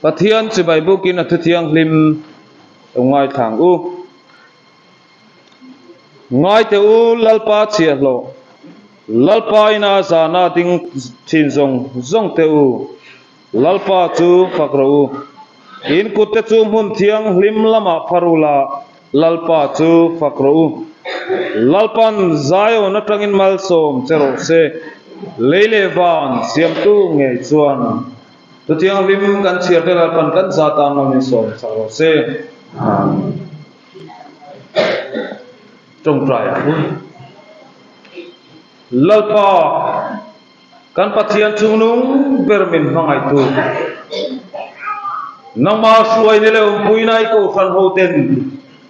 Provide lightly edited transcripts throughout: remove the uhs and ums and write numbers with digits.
Pathian chibai bukin a thu thianghlim lo ngaithla ang u. Ngai teh u, Lalpa chhiahhlawh, Lalpa ina zana ding thin zawng zawng teh u, Lalpa chu fak rawh u. In kutte chu hmun thianghlim lamah phar u la, Lalpa chu fak rawh u. Lalpan Zion atangin malsawm che rawh se, lei leh van siamtu ngei chuan. Thu thianghlim kan chhiar te Lalpan kan za tan lo min sawm chak rawh se. Amen. Tawngtai a hun. Lalpa, kan Pathian chungnung ber min hmangaihtu, nangmah hruai ni leh awmpuina i kohhran hoten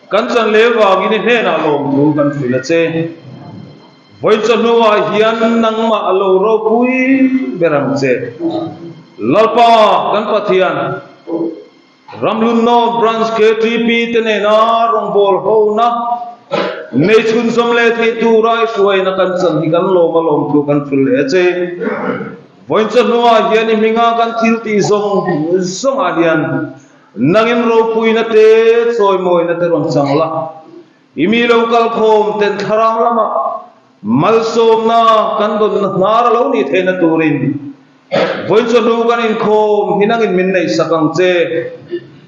kan chan leh vangin i hnenah lawmthu kan hrilh a che. Vawi chawhnuah hian nangmah a lo ropui ber ang che. Lalpa kan Pathian, Ramlunnaw Branch KTP te nena rawngbâwl hona nei chhunzawm leh theih tura i hruaina kan chan hi kan lawm a lawmthu kan hril leh a che. Vawi chawhnuah hian i hminga kan thil tih zawng zawngah hian nangin ropuina te, chawimawina te rawn chang la. I mi lo kal khawm ten thlarau lamah malsawmna kan dawnna hnar a lo nih theihna turin vawi chawhnu kan inkhawm hi nangin min neihsak ang che.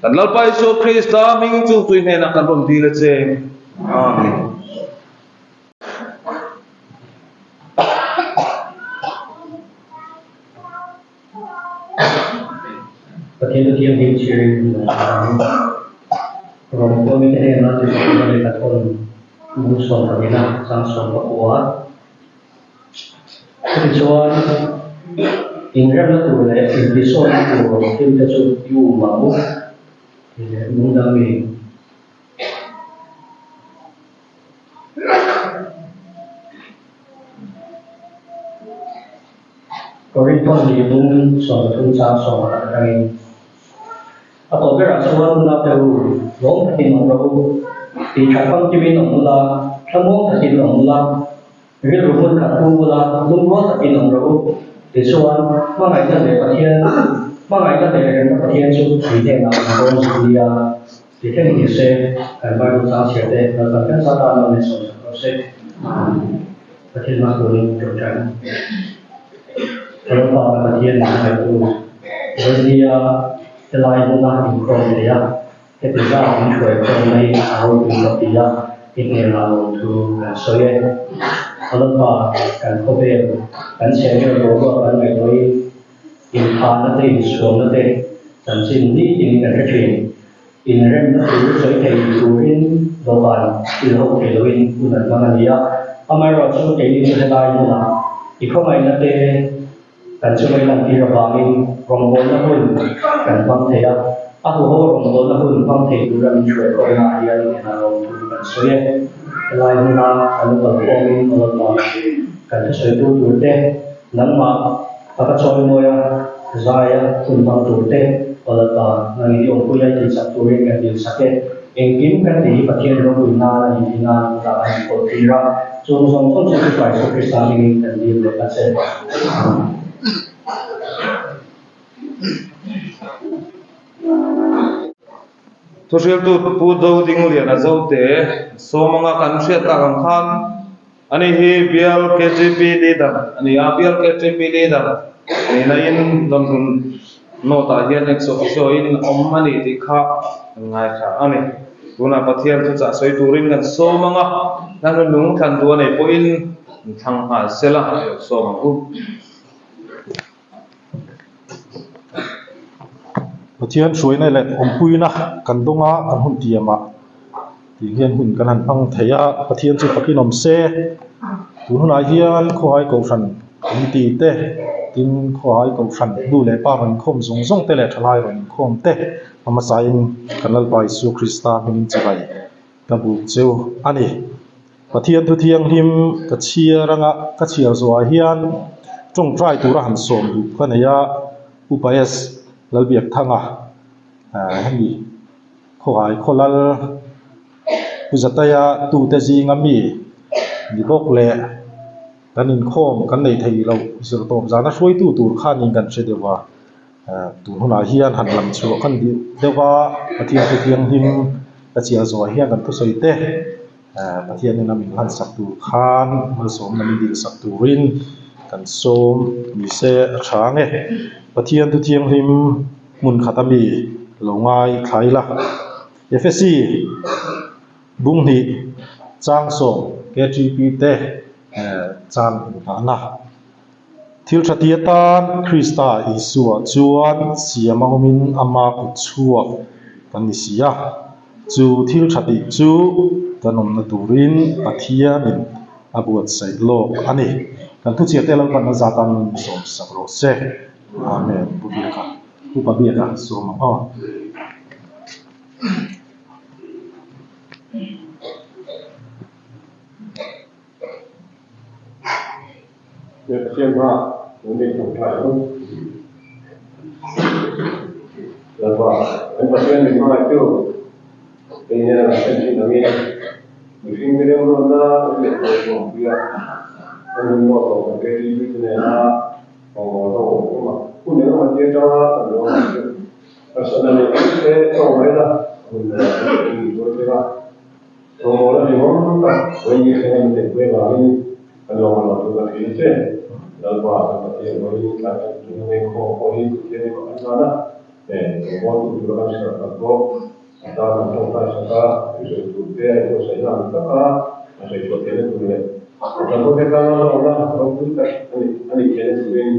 Kan Lalpa Isua Krista hming chu tui hnenah kan rawn dil a che. Amen. Pathian chu thianghlim chhirin hmuh a ang. Rom khuamite hnena Lehkhabu lehkha thawn bung sawmpahnih a chang sawmpakua. Chutichuan, inremna tur leh intisawnna tur thilte chu i um ang u tih leh lungdangin. Korinthon ni bung 30 chang 11 atangin a tawh berah chuan nuna te u, lawm takin awm rawh u, tih that famkimin awm ula, thlamuang takin awm ula, rilru hmun khat pu ula, lungrual takin awm rawh u, tichuan hmangaihna leh Pathian hmangaihna leh remna Pathian chu tui hnenah an dawn zuk nia. Ti thleng ni se, kan Bible chang chhiar te Lalpan kan za tan lo min sawm sak rawh se. Amen. Pathian hma turin ṭawngṭai ang. Ka Lalpa ka Pathian min hmangaihtu, Vawinia helai hmuna inkhawm thei a, heti zat min hruai khawm mai a ropui ka ti a, i hnenah lawmthu kan sawi e. Ka Lalpa, kan khawvel, kan chhehvel boruak kan ngaihtuahin, Inphahna te, insuamna te chanchin nitin kan hre thin. Inremna tur sawi thei turin dawhkan thil ho thei loin hun an hmang a ni a. Amaherawhchu keini chu helai hmunah i khawngaihna te kan chunga i lantir avangin rawngbawlna hun kan hmang thei a. A huho rawngbawlna hun hmang thei tura min hruai khawmnaah hian enah lawmthu kan sawi e. Helai hmuna kan lo kalkhawmin Lalpa kan thusawitu turte nangmah A ka chawimawi a, zai a, hun hmang tur te, Lalpa, nang i awmpui a i tihchak turin kan dilsak e. Engkim kan tih hi Pathian ropui nan a nih nan dah a inkawl tir a, chung zawng zawng chu Khrista Isua Krista hmingin kan dil leh a che. Amen. Thuhriltu Pu Dodingliana Zote sawmanga kan hriat tak ang khan, Ani hi Bial KTP leader a ni a, Bial KTP leader nihna in London North ah hian ex officio in awm a ni tih kha kan ngaithla a ni. Tunah Pathian thuchah sawi turin kan sawm ang a, hla lung thlan duh a nei pawhin kan thlang nghal sela a lo sawm ang u. Pathian hruaina leh awmpuina kan dawng a, kan hun tiam ah tih hian hun kan han hmang thei a, Pathian chu fakin awm se, tun hunah hian khawhai kohhran committee te tin khawhai kohhran nu leh pa rawn inkhawm zawng zawng te leh thalai rawn inkhawm te a hmasain kan Lalpa Isua Krista hmingin chibai ka buk cheu a ni. Pathian thu thianghlim ka chhiar anga ka chhiar zawhah hian tawngtai tura han sawm duh ka nei a, Upa S Lalbiakthanga hemi khawhai khawlal Pu Zataia tute zinga mi ni bawk leh kan inkhawm kan nei thei loh zirtawp zana hruaitu tur khanin kan hre deuh a. Tun hunah hian han lam chhuah kan dih deuh a, Pathian thu thianghlim ka chhiar zawhah hian kan thusawi te Pathian ina min hlan sak tur khan malsawmna min dil sak turin kan sawm ni se a tha ang e. Pathian thu thianghlim hmun khat ami lo ngai thlai la. Efesi bung hnih chang sawm KTP te chang inngahna. Thil tha ti atan Krista Isua chuan siam a awmin ama kut chhuak kan ni si a. Chu thil tha tih chu kan awmna turin Pathianin a buatsaih lawk a ni. Kan thuchhiah te Lalpan a zat an sawmsak rawh se. Amen. Pu Biaka, Upa Biaka sawm ang aw. Pathian hma kan nei thawk tha em? Lalpa, kan Pathian min hmangaih chu kei nen a kan thin angin mihring mi remruatna kan leh tawh tuampui a, kan hun lawk lo kan KTP te nena pawngpawl ho awm awm a, hun eng emaw ti atanga kan lo awm chu harsatna neih ang te tawng mai la, a hun berah kan tih min tuar thei a. Rawngbawl a hlimawm tak vawiin thleng a min neihpui avangin kan lawm a lo tum a thei che. Lalpa kan Pathian vawiin tlai kan tuna ngei khawm pawh hi Pathian emaw kan hlan a, rawngbawl tu tura kan hriat tak pawh a tan kan tawngtai sak a, thusawi tur te a inbuatsaihna ang taka a sawi chhuah theihna tur leh a tlangvalte tana lawmna ropui tak a nih theihna turin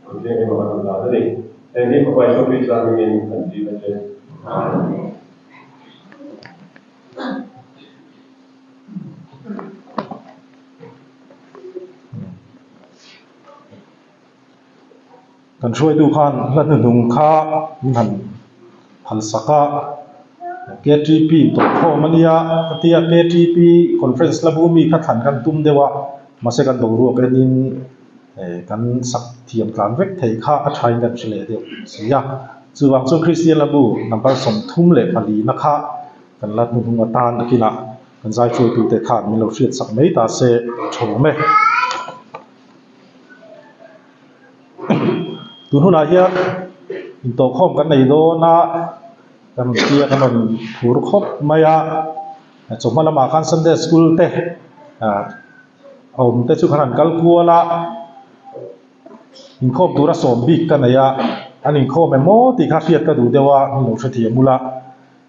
Pathian emaw kan hlan a ni. Heng hi Fapa Isua Krista hmingin kan ti a che. Amen. Kan hruaitu khan hla hnuhnung kha min han phal sak a, KTP tawhkhawm a nia a tia KTP conference la bu mi kha thlan kan tum deuh a, mahse kan boruak enin kan sak thiam tlan vek theih kha a thain kan hre leh deuh si a. Chuvang chuan Kristian la bu number 34 na kha kan la hnuhnung atan takinah kan zaichhuaitute khan min lo hriat sak mai ta se tha awm e. Tun hunah hian intawhkhawm kan nei dawn a, kan rawn tia kan rawn phur khawp mai a, chawhma lamah khan Sunday school te ah a awm te chu kan han kal kual a, inkhawm tura sawm bik ka nei a, an inkhawm emaw tih kha hriat ka duh deuh a, min lo hrethiam ula.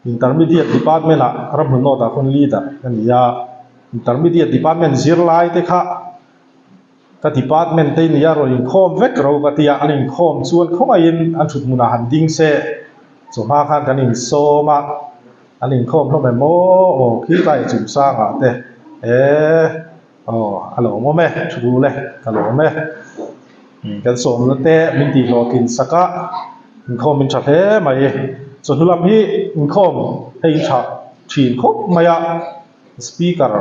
Intermediate department ah ramhmun nawt ah khawn leader ka ni a, Intermediate department zirlai te kha ka department te nia rawn inkhawm vek ro ka ti a, an inkhawm chuan khawngaihin an thut hmunah han ding se, chawhma khan kan insawm a, an inkhawm hlawm em aw aw khi tlai chung sangah te eee aw a lawmawm e thu dul e ka lawm e. Kan sawmna te min tih hlawhtlin sak a, inkhawm in tha hle mai. Chawhnu lam hi inkhawm hei in tha thin khawp mai a, speaker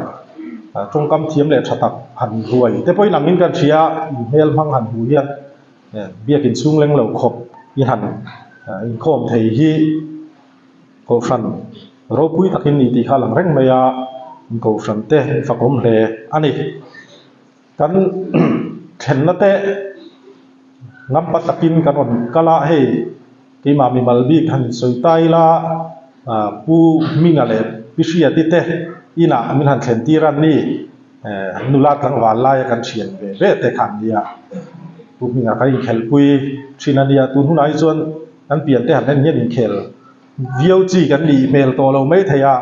tawngkam thiam leh tha tak han ruai te pawhin angin kan hria a, in hmel hmang han hmuh hian biakin chhung leng lo khawp i han inkhawm thei hi kohhran ropui takin ni tih kha a lang reng mai a, kohhran te fakawm hle a ni. Kan thlenna te ngampa takin kan rawn kal a, hei keimah mimal bik han sawi ta ila Pu Hminga leh Pi Hriati te inah min han thlen tir a ni, nula tlangval laia kan thian ve ve te kha an nia, Pu Hminga kan inkhelhpui thin a nia, tun hunah hi chuan kan pian te han en hian inkhel Viau chi kan nih hmel tawh lo mai thei a,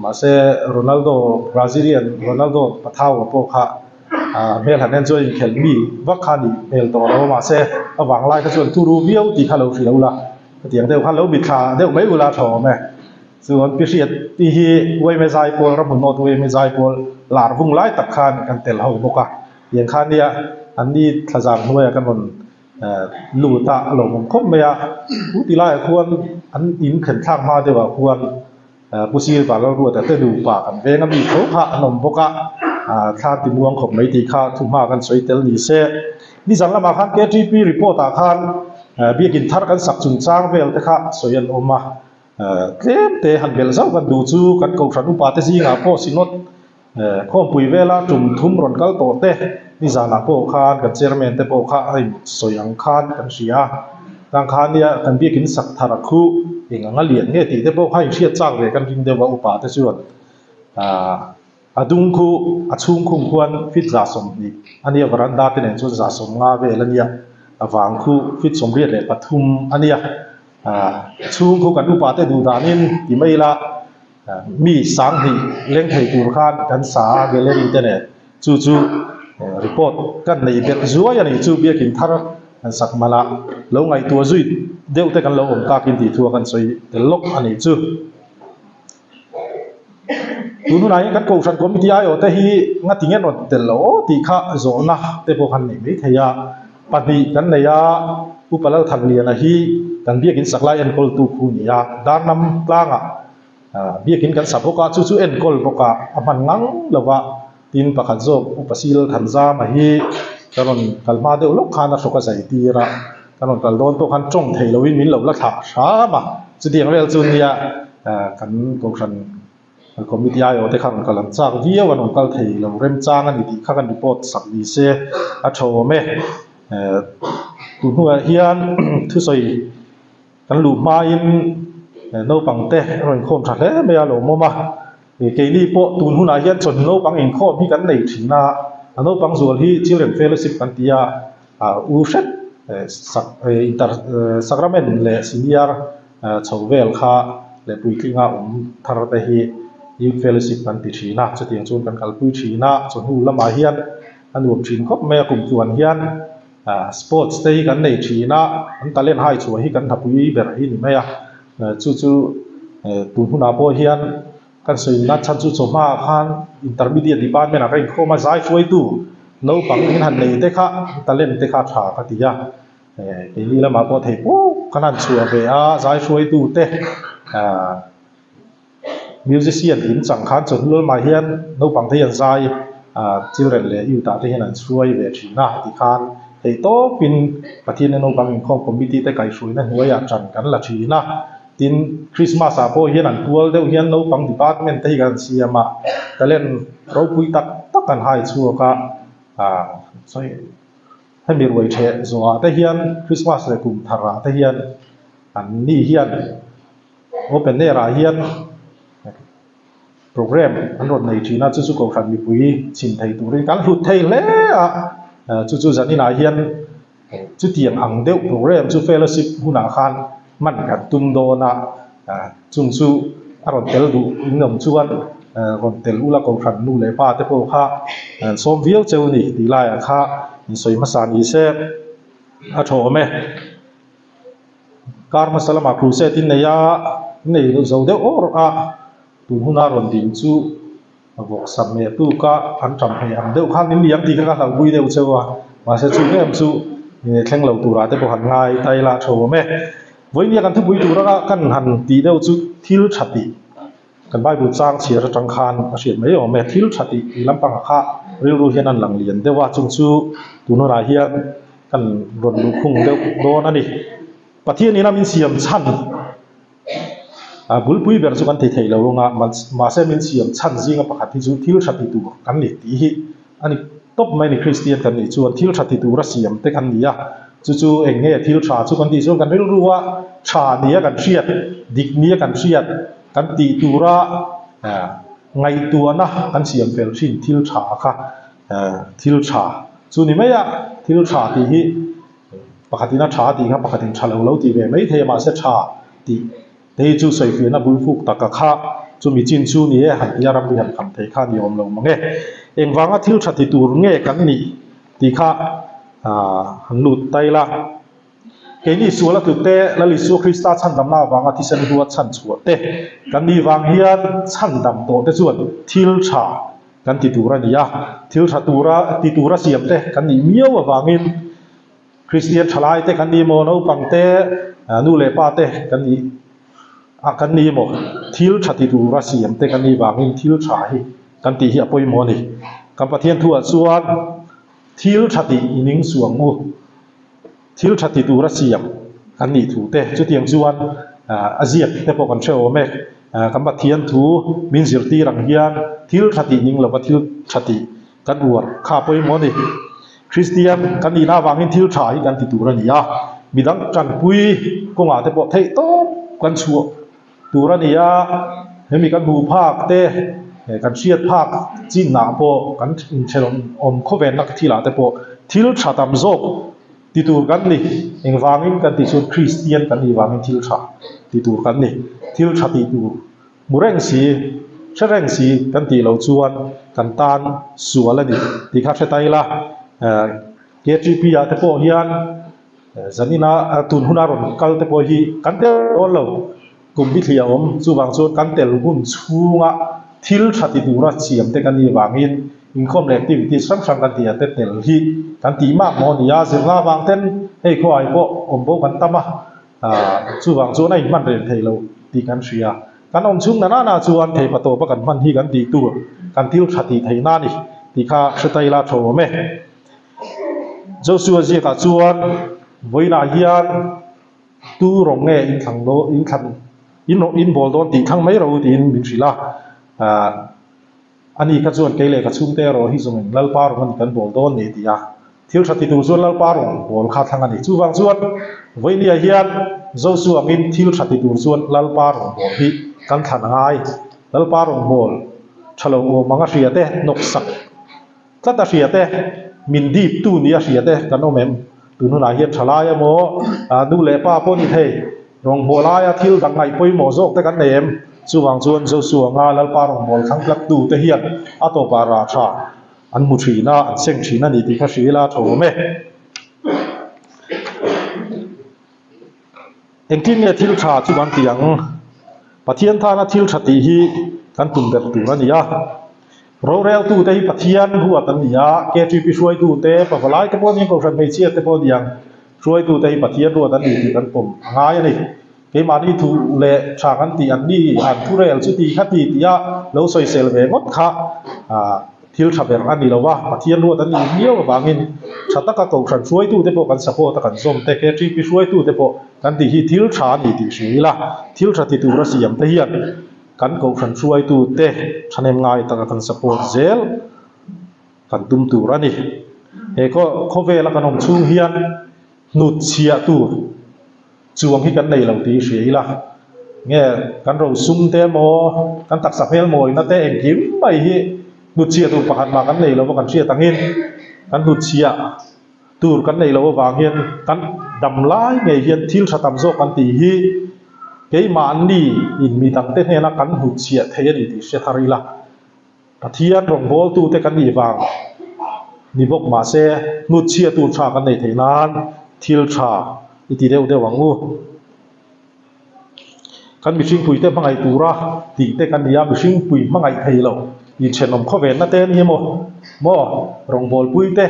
mahse Ronaldo, Brazilian Ronaldo Pathau-a pawh kha hmel han en chuan inkhelh mi vak kha nih hmel tawh lo a, mahse a vanglai kha chuan turu viau tih kha lo hrilh ula, hetiang deuh khan lo mitthla deuh mai ula tha awm e. Chuan Pi Hriat tih hi Uaime Zaipawl, Ramhmun North Uaime Zaipawl lar vung lai tak khan kan tel ho bawk a, tiang kha nia anni thlazar hnuaiah kan rawn lut a a lawmawm khawp mai a chu ti laiah khuan an in thlen thlak hma deuh ah khuan Pu Silva Lalruata te nupa kan veng a mi tho kha an awm bawk a thla ti muang khawp mai tih kha thu hma kan sawi tel ni se nizan lamah khan KTP report ah khan biakin thar kan sak chung chang vel te kha sawi an awm a tlem te han belh zauh kan duh chu kan kohhran upa te zingah pawh synod Khawmpui vela tum thum rawn kal tawh te nizanah pawh khan kan chairman te pawh kha a insawi ang khan kan hria a. Tang kha nia kan biakin sak thar a khu eng anga lian nge tih te pawh kha inhriat chak ve kan ring deuh a upa te chuan ah a dung khu a chhung khung khuan feet 120 a nia veranda te nen chuan 150 vel a nia a vang khu feet 83 a nia ah chhung khu kan upa te duh danin ti mai ila mi 2000 leng thei tur khan kan sa a gallery te nen chu chu report kan nei belh zuai a ni chu biakin thar kan sak malh a lo ngaihtuah zui deuh te kan lo awm takin tih thu a kan sawi tel lawk a ni chu. Tun hunah hian kan kohhran committee aiawh te hi ngati nge rawn tel lo aw tih kha zawhna te pawh kan nei mai thei a, pahnih kan nei a, Upa Lalthanliana hi kan biakin sak lai enkawltu khu a ni a, Darnam tlangah biakin kan sa bawk a, chu chu enkawl bawk a, a hman ngang lo va, tin pakhat zawk Upa Sil Thanzama hi ka rawn kal hma deuh lawk khan a hrawk a zai tir a, ka rawn kal dawn pawh khan tawng thei loin min lo la thlah hram a, chutiang vel chu nia kan kohhran committee aiawh te kha rawn kal an chak viau an rawn kal thei lo remchang a ni tih kha kan report sak ni se a tha awm e. Tun hnuah hian thusawi kan luh hmain naupang te a rawn inkhawm tha hle mai a lawmawm a, keini pawh tun hunah hian chawhnu naupang inkhawm hi kan nei thin a, a naupang zual hi children fellowship kan ti a, u hret sak inter sacrament leh senior chho vel kha leh puitlinga awm thar te hi youth fellowship kan ti thin a, chutiang chuan kan kalpui thin a, chawhnu lamah hian a nuam thin khawp mai a, kum tluan hian sports te hi kan nei thin a, an talent hai chhuah hi kan hnapui ber hi ni mai a, chu chu tun hunah pawh hian kan sawi nat chhan chu chawhma ah khan intermediate department ah ka inkhawm a, zai hruaitu naupang in han nei te kha talent te kha tha ka ti a. Keini lamah pawh thei pawh kan han chhuah ve a, zai hruaitu te ahh musician in chang khan chawhnu lamah hian naupang te hian zai ahh children leh youth ah te hian an chhuai ve thin a tikhan theih tawpin Pathian naupang inkhawm committee te kaihhruaina hnuaiah tan kan la thin a, tin Christmas ah pawh hian an tual deuh hian naupang department te hi kan siam a, talent ropui tak tak an hai chhuak a ahh sawi. Hemi ruai theh zawhah te hian Christmas leh kum tharah te hian an ni hian open air ah hian program an rawn nei thin a, chu chu kohhran mipui chhin thei turin kan hlut thei hle a, chu chu zaninah hian chutiang ang deuh program chu fellowship hunah khan hman kan tum dawn a, chung chu a rawn tel duh in awm chuan rawn tel ula kohhran nu leh pa te pawh kha an sawm viau cheu a ni tih laiah kha insawi hmasa ni se a tha awm e. Kar hmasa lamah crusade in nei a, nei zo deuh awr a, tun huna rawn ding chu a vawk sam leh tuk a, an tam hmeh ang deuh khan min liam tih kha ka hlauhpui deuh cheu a, mahse chu em chu thleng lo turah te pawh han ngai ta ila tho awm e. Vawinia kan thupui tur anga kan han tih deuh chu thil tha tih kan Bible chang chhiar atang khan a hriat mai awm e, thil tha tih tih lampangah kha rilru hian an lang lian deuh a, chung chu tun hunah hian kan rawn luhkhung deuh dawn a ni. Pathian ina min siam chhan. A bulpui ber chu kan ti thei lo anga mahse min siam chhan zinga pakhat hi chu thil tha ti tur kan ni tih hi a ni tawp mai a ni Kristian kan nih chuan thil tha ti tura siam te kan ni a chu chu eng nge thil tha chu kan tih chuan kan rilru a tha nia kan hriat dik nia kan hriat kan tih tura ngaihtuahna kan siam fel thin thil tha kha thil tha chu ni mai a thil tha tih hi. Pakhatin a tha tih kha pakhatin tha lo lo tih ve mai thei a mahse tha tih te hi chu sawifiahna bul fuk taka kha chumi chin chu ni e han tia ramri han kham thei kha ni awm lo mang e. Engvanga thil tha ti tur nge kan nih tih kha aah han lut ta ila. Keini sual a tlut te Lal Isua Krista chhandamna avanga thisen hlua chhan chhuah te kan nih vang hian chhandam tawh te chuan thil tha kan ti tur a ni a, thil tha tura ti tura siam te kan nih miau avangin Kristian thalai te kan ni maw, naupang te, nu leh pa te kan nih a kan ni maw, thil tha ti tura siam te kan nih vangin thil tha hi kan tih hi a pawimawh a ni. Kan Pathian thuah chuan thil tha tih i ning suang u, thil tha ti tura siam kan nih thu te chutiang chuan a ziak te pawh kan hre awm e. Kan Pathian thu min zirtir ang hian thil tha tih ning lova thil tha tih kan uar kha pawimawh a ni. Kristian kan nihna avangin thil tha hi kan ti tur a ni a. Midang tanpui kawngah te pawh theih tawp kan chhuah tur a ni a, hemi kan hmuh phak te kan hriat phak chinah pawh kan inthelawm awm khawvenna thilah te pawh thil tha tam zawk ti tur kan ni. Engvangin kan tih chuan Kristian kan nih vangin thil tha ti tur kan ni. Thil tha tih tur hmu reng si, hre reng si kan tih loh chuan kan tan sual a ni tih kha hre ta ila. KTP ah te pawh hian zanina tun huna rawn kal te pawh hi kan tel dawn lo, kum bi thli a awm. Chuvang chuan kan tel hun chhunga thil tha ti tura siam te kan nih vangin inkhawm leh activities hrang hrang kan tih ah te tel hi kan tih mak maw a ni a. Zirna avang ten hei khuaah pawh awm bo kan tam a, chuvang chuan a inhman reng thei lo tih kan hria. Kan awm chhung na nana chuan theipa tawpa kan hman hi kan tih tur kan thil tha tih theihna a ni tih kha hre ta ila tho awm e. Joshua ziakah chuan vawiinah hian tu rawng nge in thlang dawn in thlan in in bawl dawn tih thlang mai ro tiin min hrilh a, ah ani kha chuan kei leh ka chhungte erawh hi zawng in Lalpa rawng a ni kan bawl dawn ni ti a, thil tha ti tur chuan Lalpa rawng bawl kha thlang a ni. Chuvang chuan vawinia hian Joshua angin thil tha ti tur chuan Lalpa rawng bawl hi kan thlan a ngai. Lalpa rawng bawl tha lo awm ang a hria te hnawksak. Tlat a hria te, min dip tu ni a hria te kan awm em? Tun hunah hian thalai emaw, nu leh pa pawh ni thei, rawngbâwl aia thil dang ngaih pawimawh zawk te kan nei em? Chuvang chuan Joshua anga Lalpa rawngbâwl thlang tlat tu te hian a tawpah rah tha an hmu thin a, an seng thin a ni tih kha hria ila tho awm e. Engtin nge thil tha chu kan ti ang? Pathian tana thil tha tih hi kan tum ber tur a ni a. Roreltute hi Pathian ruat an ni a, KTP hruaitute, pavalai te pawh a ni ang, Kohhran hmeichhia te pawh a ni ang, hruaitute hi Pathian ruat an ni tih kan pawm a ngai a ni. Keimahni thu leh tha kan tih an ni, an thurel chuti kha ti tia lo sawisel ve ngawt kha Thil tha ber a ni lo a, Pathian ruat an nih miau avangin tha taka Kohhran hruaitute pawh kan support a, kan zawm te, KTP hruaitute pawh kan tih hi thil tha a ni tih hria ila, thil tha ti tura siam te hian kan Kohhran hruaitute thahnem ngai taka kan support zel kan tum tur a ni. He khawvela kan awm chhung hian hnut chhiah tur Chuang hi kan nei lo tih hria ila, nge kan rosum te emaw, kan taksa hmel mawina te engkim mai hi hnutchhiah tur pakhat mah kan nei lo va kan hriat angin kan hnutchhiah tur kan nei lo avang hian kan dam lai ngei hian thil tha tam zawk kan tih hi keimahni in mi dangte hnena kan hnutchhiah thei a ni tih hre thar ila. Pathian rawngbawltute kan nih vang ni bawk mah se hnutchhia tur tha kan neih theih nan thil tha i ti deuh deuh ang u. Kan mihringpuite hmangaih tura tih te kan ni a, mihringpui hmangaih thei lo inthenawm khawvenna te ni emaw maw rawngbawlpuite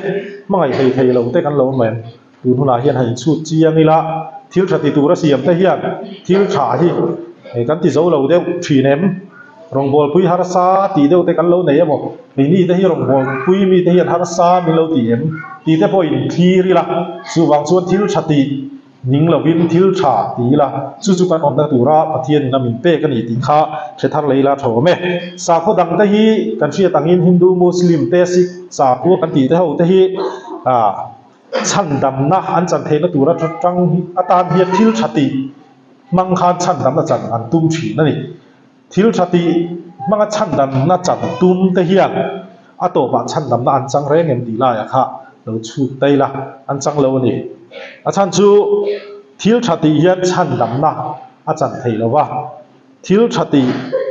hmangaih thei thei lo te kan lo awm em? Tun hunah hian han inchhut chiang ila, thil tha ti tura siam te hian thil tha hi kan ti zo lo deuh thin em? Rawngbawlpui harsa tih deuh te kan lo nei emaw? Keini te hi rawngbawlpui mite hian harsa min lo ti em? Tih te pawh inthlir ila, chuvang chuan thil tha tih ning lovin thil tha ti ila, chu chu kan awmna tura Pathianin a min pek a ni tih kha hre thar lei ila tha awm e. Sakhaw dang te hi kan hriat angin Hindu, Muslim te, Sikh sakhua kan tih te ho te hi ah, Chhandamna an chan theihna tur atang atan hian thil tha tih hmang khan chhandamna chan an tum thin a ni. Thil tha tih hmanga chhandamna chan tum te hian a tawpah chhandamna an chang reng em tih laiah kha lo chhut daih la, an chang lo a ni. A chhan chu thil tha tih hian chhandamna a chan thei lo va. Thil tha tih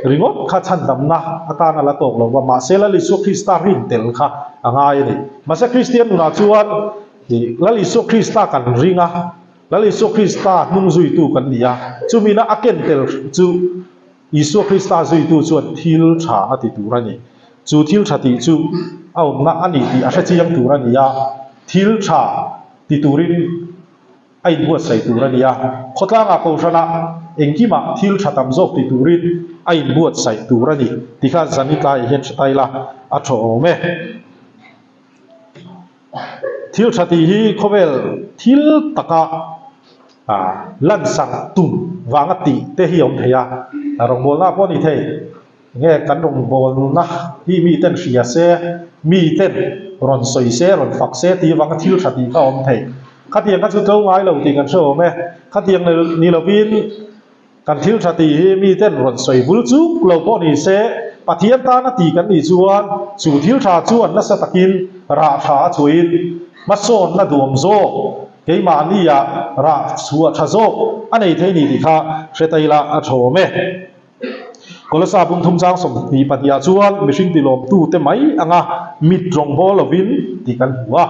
ringawt kha chhandamna atan a la tawk lo va, mahse Lal Isua Krista rin tel kha a ngai a ni. Mahse Kristian nunah chuan Lal Isua Krista kan ring a, Lal Isua Krista hnung zuitu kan ni a, chumina a ken tel chu Isua Krista zuitu chuan thil tha a ti tur a ni. Chu thil tha tih chu a awmna a ni tih a hrechiang tur a ni a, thil tha ti turin a inbuatsaih tur a ni a, khawtlangah Kohhranah engkimah thil tha tam zawk ti turin a inbuatsaih tur a ni ti kha zan i tlaiah hian hre ta ila a tha awm e. Thil tha tih hi khawvel thil taka lansak tum vanga tih te hi a awm thei a, rawngbawlna pawh a ni thei. Nge kan rawngbawlna hi miten hria se, miten rawn sawi se, rawn fak se tih avanga thil tha tih kha a awm thei. Khatiang kha chu to ngai lo tih kan hre awm e. Khatiang ni lovin kan thil tha tih hi miten rawn sawi vul chuk lo pawh ni se, Pathian tana tih kan nih chuan chu thil tha chuan nasa takin rah tha a chhuahin hmasawnna duam zawk keimahnia rah chhuah tha zawk a nei thei ni tih kha hre ta ila a tha awm e. Kolosa bung thum chang 22 ah chuan mihring tilawmtute mai anga mit rawng bawl lovin tih kan hmu a,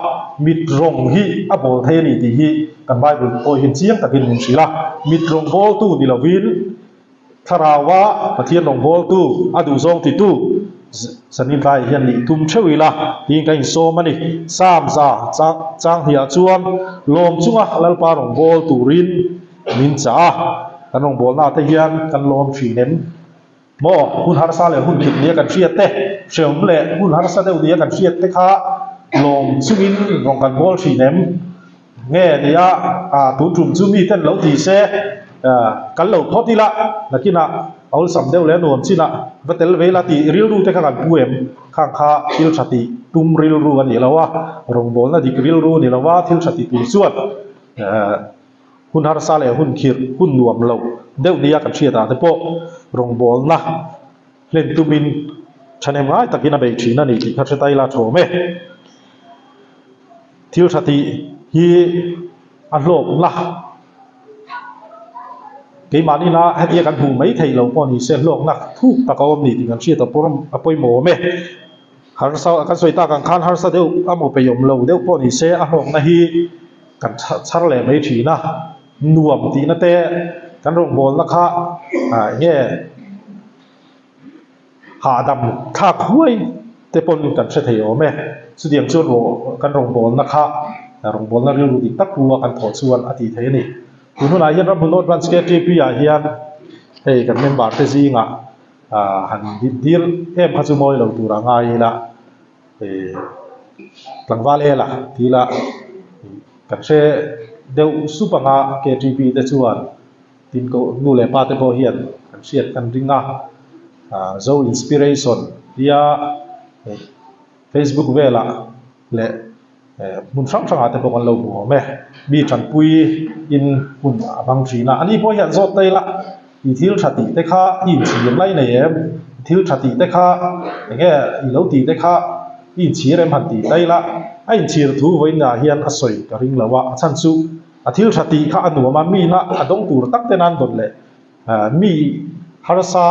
mit rawng hi a bawl thei a ni tih hi kan Bible pawh hian chiang takin min hrilh a, mit rawng bawltu ni lovin Thlaraua Pathian rawng bawltu a duhzawng titu zanin tlaiah hian nih tum theuh ila tiin ka insawm a ni. Psalm za chang hniah chuan lawm chunga Lalpa rawng bawl turin min chah a, kan rawngbawlna te hian kan lawm thin em? Maw, hun harsa leh hun kip nia kan hriat te, hreawm leh hun harsa deuh nia kan hriat te kha lawm chungin rawn kan bawl thin em? Nge nia, ah tun tum chu miten lo ti se, kan lo phawt ila, nakinah awlsam deuh leh nuam chinah va tel ve ila tih rilru te kha kan pu em? Khang kha thil tha tih tum rilru a ni lo a, rawngbawlna dik rilru a ni lo a, thil tha ti tur chuan Hun harsa leh hun khirh, hun nuam lo deuh nia kan hriat ah te pawh rawngbawlna hlen tumin thahnem ngai takin a bei thin a ni tih kha hre ta ila thawm e. Thil tha tih hi a hlawkna keimahni-na hetia kan hmuh mai theih loh pawh ni se hlawkna thuk tak a awm ni tih kan hriat a pawimawh awm e. Harsa kan sawi tak ang khan harsa deuh a maw peih awm lo deuh pawh ni se a hlawkna hi kan chhar leh mai thin a, nuam tihna te kan rawngbawlna kha ah eng nge hahdam thlak huai te pawn kan hre thei awm e. Chutiang chuan kan rawngbawlna kha rawngbawlna rilru dik tak pu a kan thawh chuan a tih theih a ni. Tun hunah hian Ramhmun North Branch KTP ah hian hei kan member te zingah ah han dil em kha chu mawi lo tur a ngai ila ih tlangval ela ti ila kan hre deuh sup anga KTP te chuan tin ko nu leh pa te pawh hian kan hriat kan ring a ah zo inspiration tia facebook velah leh hmun hrang hrangah te pawh kan lo hmu awm e. Mi tanpui in hun a hmang thin a, ani pawh hian zawt ta ila i thil tha tih te kha i inchhir lai nei em? Thil tha tih te kha eng nge i lo tih te kha i inchhir em han tih ta ila a inchhir thu vawiinah hian a sawi ka ring lo a, a chhan chu a thil tha tih kha a nuam a, mi na a dawng tur tak te nan dawn leh mi harsa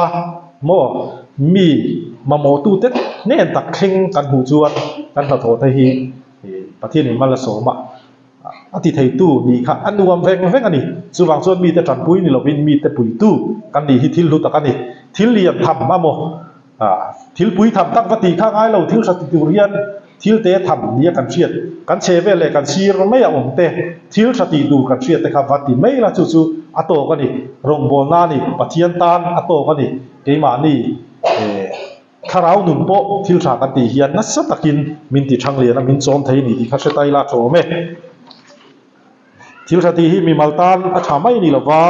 maw mi mamawhtute hnen tak thleng kan hmuh chuan kan hnathawh te hi Pathianin mal a sawm a, a ti theitu nih kha a nuam veng veng a ni. Chuvang chuan mite tanpui ni lovin mite puitu kan nih hi thil hlu tak a ni. Thil lian tham a maw thil pui tham tak va tih kha ngai lo thil hra ti tur hian thil te tham nia kan hriat kan chhe vel leh kan sir mai a awm te thil hra tih tur kan hriat te kha va ti mai la chu chu a tawk a ni. Rawngbawlna a ni, Pathian tan a tawk a ni. Keimahni thlarau nun pawh thil tha kan tih hian nasa takin min ti thang lian a, min chawm thei a ni tih kha hre ta ila tha awm e. Thil tha tih hi mimal tan a tha mai ni lova,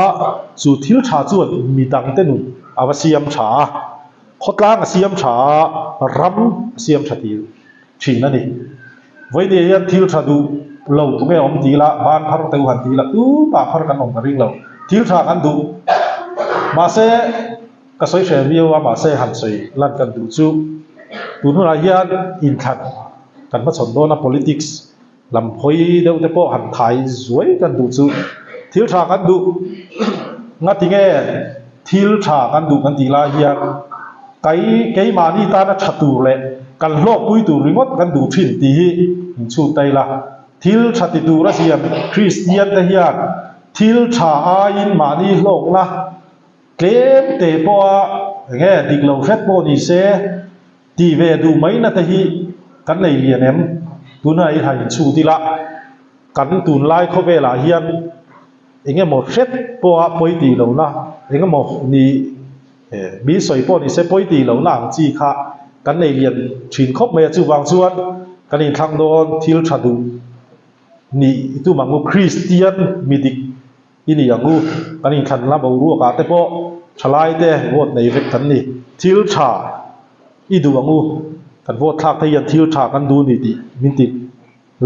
chu thil tha chuan midangte nun a va siam tha a, khawtlang a siam tha a, ram a siam tha tih thin a ni. Vawinia hian thil tha duh lo tunge awm ti ila, ban phar teuh han ti ila, tumah phar kan awm ka ring lo. Thil tha kan duh. Mahse, ka sawi hreh viau a, mahse han sawi lan kan duh chu tun hunah hian inthlan kan hmachhawn dawn a, politics Lam hawi deuh te pawh han thai zuai kan duh chu thil tha kan duh ngati nge thil tha kan duh kan tih lai hian kai keimahni tana tha tur leh kan hlawkpui tur ringawt kan duh thin tih hi in chhut ta ila thil tha ti tur a siam Kristian te hian thil tha aiin mahni hlawkna tlem te pawha enge dik lo hret pawh ni se Tih ve duh mai na te hi kan nei lian em? Tuna i han inchhut ila, kan tunlai khawvelah hian eng emaw hret pawha pawi tih lohna, eng emaw ni mi sawi pawh ni se pawi tih lohna ang chi kha kan nei lian thin khawp mai a. Chuvang chuan kan inthlang dawn thil tha duh nih i tum ang u, Kristian mi dik I ni ang u, kan inthlanna boruakah te pawh thalai te vote nei vek kan ni. Thil tha i duh ang u, kan vote thlak te hian thil tha kan duh ni tih min ti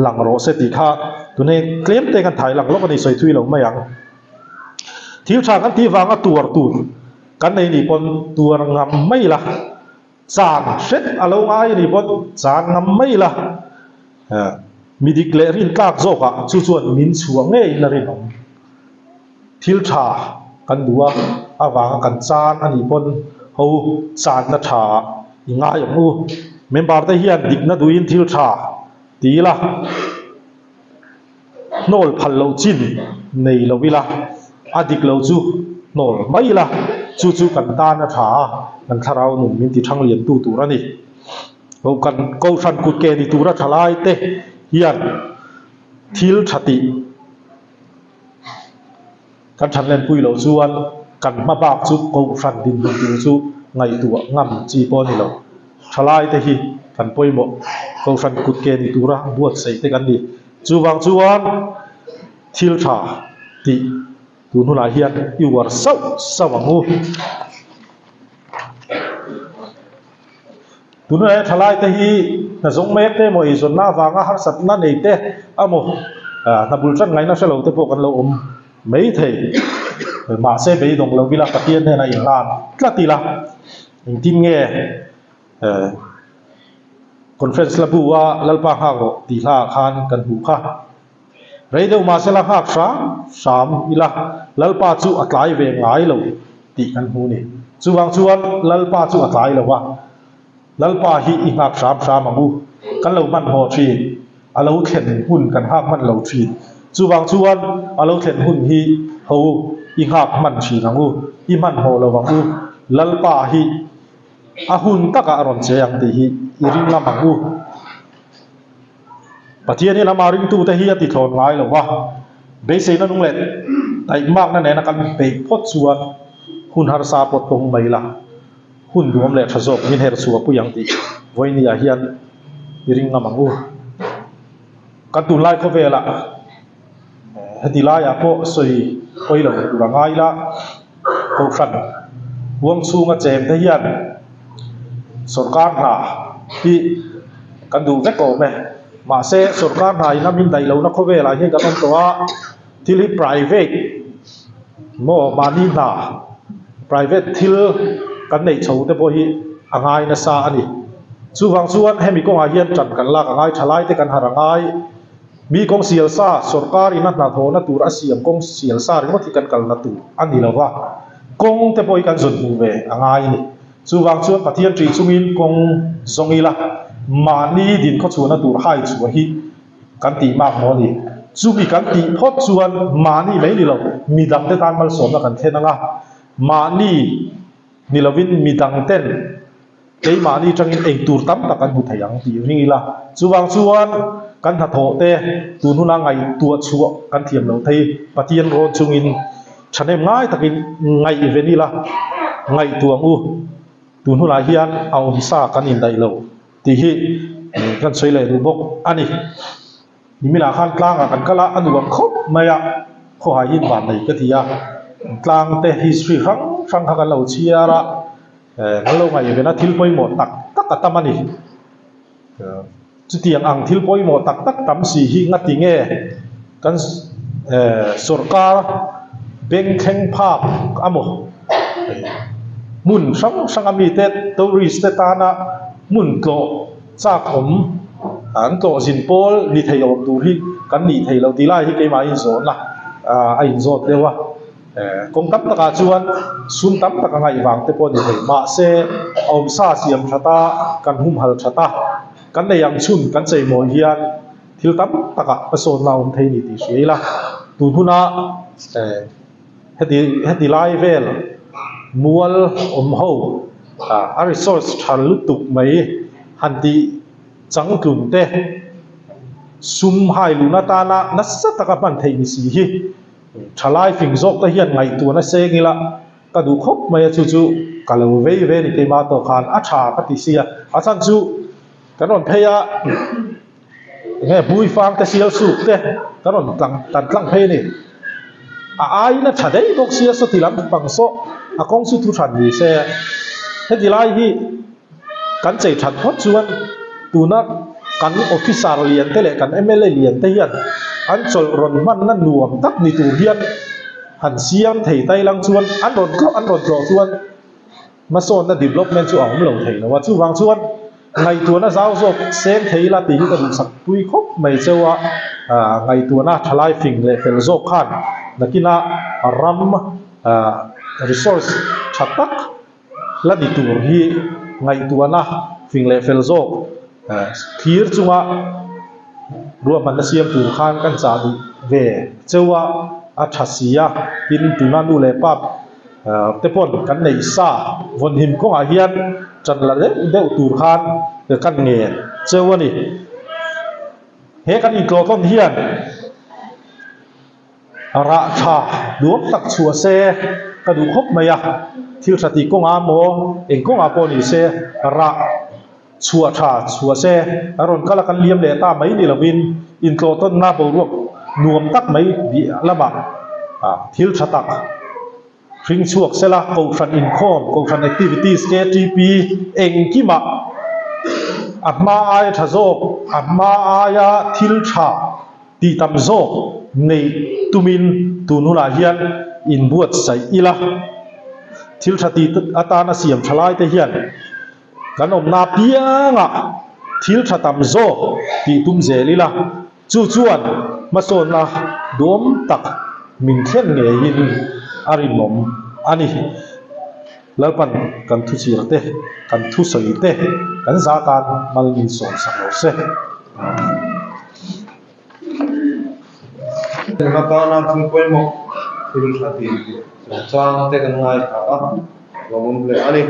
Lang rawh se tih kha tunei tlem te kan thai lang lawk a ni sawi thui lo mai ang. Thil tha kan tih vanga tuar tur kan nei nih pawn tuar ngam mai la, chan hret a lo ngai a nih pawn chan ngam mai la, mi dik leh rin tlak zawkah chu chuan min chhuah ngeiin a rinawm. Thil tha kan duh a, avanga kan chan a nih pawn ho channa tha i ngai ang u. Member te hian dikna duhin thil tha ti ila, hnawl phal loh chin nei lo ila, a dik lo chu hnawl mai ila, chu chu kan tan a tha a, kan thlarau nun min ti thang lian tu tur a ni. Kan Kohhran kut ke ni tura thalai te hian thil tha tih. Kan thatlenpui loh chuan kan hma bak chu kohhran dinhmun tur chu ngaihtuah ngam chi pawh a ni lo. Thalai te hi kan pawimawh kohhran kut ke ni tura buatsaih te kan ni. Chuvang chuan thil tha tih tun hunah hian i uar sauh sauh ang u. Tunah hian thalai te hi hna zawng mek te emaw eizawnna avanga harsatna nei te emaw hna bul tan ngaihna hre lo te pawh kan lo awm mai thei. Mahse beidawng lo ila Pathian hnenah inhlan tlat ila engtin nge conference la bu a Lalpa nghak rawh tih hla ah khan kan hmuh kha. Rei deuh mahse la nghak hram hram ila Lalpa chu a tlai ve ngai lo tih kan hmu ni. Chuvang chuan Lalpa chu a tlai lo va, Lalpa hi i nghak hram hram ang u, kan lo hmanhmawh thin, a lo thlen hun kan nghak hman lo thin. Chuvang chuan a lo thlen hun hi ho i nghak hman thin ang u, i hmanhmawh lo ang u, Lalpa hi a hun takah a rawn che ang tih hi i ring ngam ang u. Pathian hian amah ringtute hi a tithlawn ngai lo va, beiseina nung leh taihmakna nena kan peih phawt chuan hun harsa pawh tawng mai la, hun duam leh tha zawk min her chhuah pui ang tih vawinia hian i ring ngam ang u. Kan tunlai khawvelah heti laiah pawh sawi pawi lo tur a ngai la, Kohhran huang chhunga chengte hian sorkar hna hi kan duh vek awm e. Mahse sorkar hna in a min daih lohna khawvelah hian kan awm tawh a, thil hi private maw mahni hna private thil kan neih chho te pawh hi a ngai nasa a ni. Chuvang chuan hemi kawngah hian tan kan lak a ngai tha lai te kan harh a ngai. Mi kawng sial sa, sorkar in a hnathawhna tur a siam kawng sial sa ringawt hi kan kalna tur a ni lo va, kawng te pawh hi kan zawn hmuh ve a ngai a ni. Chuvang chuan Pathian ṭih chungin kawng zawng ila, mahni din khawchhuahna tur hai chhuah hi kan tih mak maw a ni. Chumi kan tih phawt chuan mahni mai ni lo, midangte tan malsawmna kan thlen ang a, mahni ni lovin midangten Keimahni atangin ei tur tam tak an hmu thei ang tih ring ila, chuvang chuan kan hnathawh te tun huna ngaihtuah chhuah kan thiam lo thei. Pathian rawn chungin thahnem ngai takin ngaihven ila, ngaihtuah ang u, tun hunah hian a awmsa kan indaih lo tih hi kan sawi leh duh bawk a ni. Niminah khan tlangah kan kal a, a nuam khawp mai a, khawhai hi van nei ka ti a, tlang te history hrang hrang kha kan lo chhiar a, kan lo ngaihven a, thil pawimawh tak tak a tam a ni. Chutiang ang thil pawimawh tak tak tam si hi ngati nge kan sorkar bengthleng phak a maw hmun hrang hrang a mite tourist te tana hmun tlawh chak awm an tlawh zin pawl ni thei awm tur hi kan nih thei lo tih lai hi keimah inzawhna a inzawt deuh a, kawng tam takah chuan sum tam tak a ngaih vang te pawh a ni thei mahse a awmsa siam that a kan humhal that a kan nei ang chhun kan cheimawi hian thil tam takah hmasawnna a awm thei a ni tih hria ila tun huna heti heti lai vel mual awm ho a resource tha lutuk mai han tih changtlun te sum hai luhna atana nasa taka hman theih ni si hi thalai fing zawk te hian ngaihtuahna seng ila ka duh khawp mai a chu chu ka lo vei ve a ni keimah tawh khan a tha ka ti sia a chhan chu kan rawn phei a. Enge bui fang te sial suk te kan rawn tlang tan tlang phei a ni. A aiin a tha daih bawk sia sawti lam pang saw a kawng chu thu hran ni se. Heti lai hi kan chei that phawt chuan tuna kan officer lian te leh kan mla lian te hian an chawlh rawn hmanna nuam tak ni tur hian han siam thei tai lang chuan an rawn tlawh an rawn tlawh chuan hmasawnna development chu a awm lo thei lo a, chuvang chuan ngaihtuahna zau zawk seng thei ila tih hi ka duhsak pui khawp mai cheu a, ah ngaihtuahna thalai fing leh fel zawk khan nakina ram ah resource tha tak la ni tur hi ngaihtuahna fing leh fel zawk thlir chunga ruahmanna siam tur khan kan chah duh ve cheu a, a tha si a, tin tuna nu leh pa te pawn kan neih sa vawnhim kawngah hian tan la deuh deuh tur khan kan ngen cheu a ni. He kan intlawhtawn hian. Rah tha duam tak chhuah se ka duh khawp mai a, thil tha tih kawngah maw eng kawngah pawh ni se rah chhuah tha chhuah se a rawn kal a kan liam leh ta mai ni lovin intlawhtawnna boruak nuam tak mai bih lamah thil tha tak hring chhuak sela kohhran inkhawm, kohhran activities, KTP engkimah a hma aia tha zawk, a hma aia thil tha tih tam zawk neih tumin tun hunah hian inbuatsaih ila. Thil tha tih atana siam tha lai te hian kan awmna apiangah thil tha tam zawk tih tum zel ila. Chu chuan hmasawnna duhawm tak min thlen ngeiin a rinawm a ni. Lalpan kan thuchir te, kan thusawi te, kan za tan mal min sawmsak lo se. Heng atana thil pawimawh thil tha tih chungchang te kan ngaithla a, lawmawm hle a ni.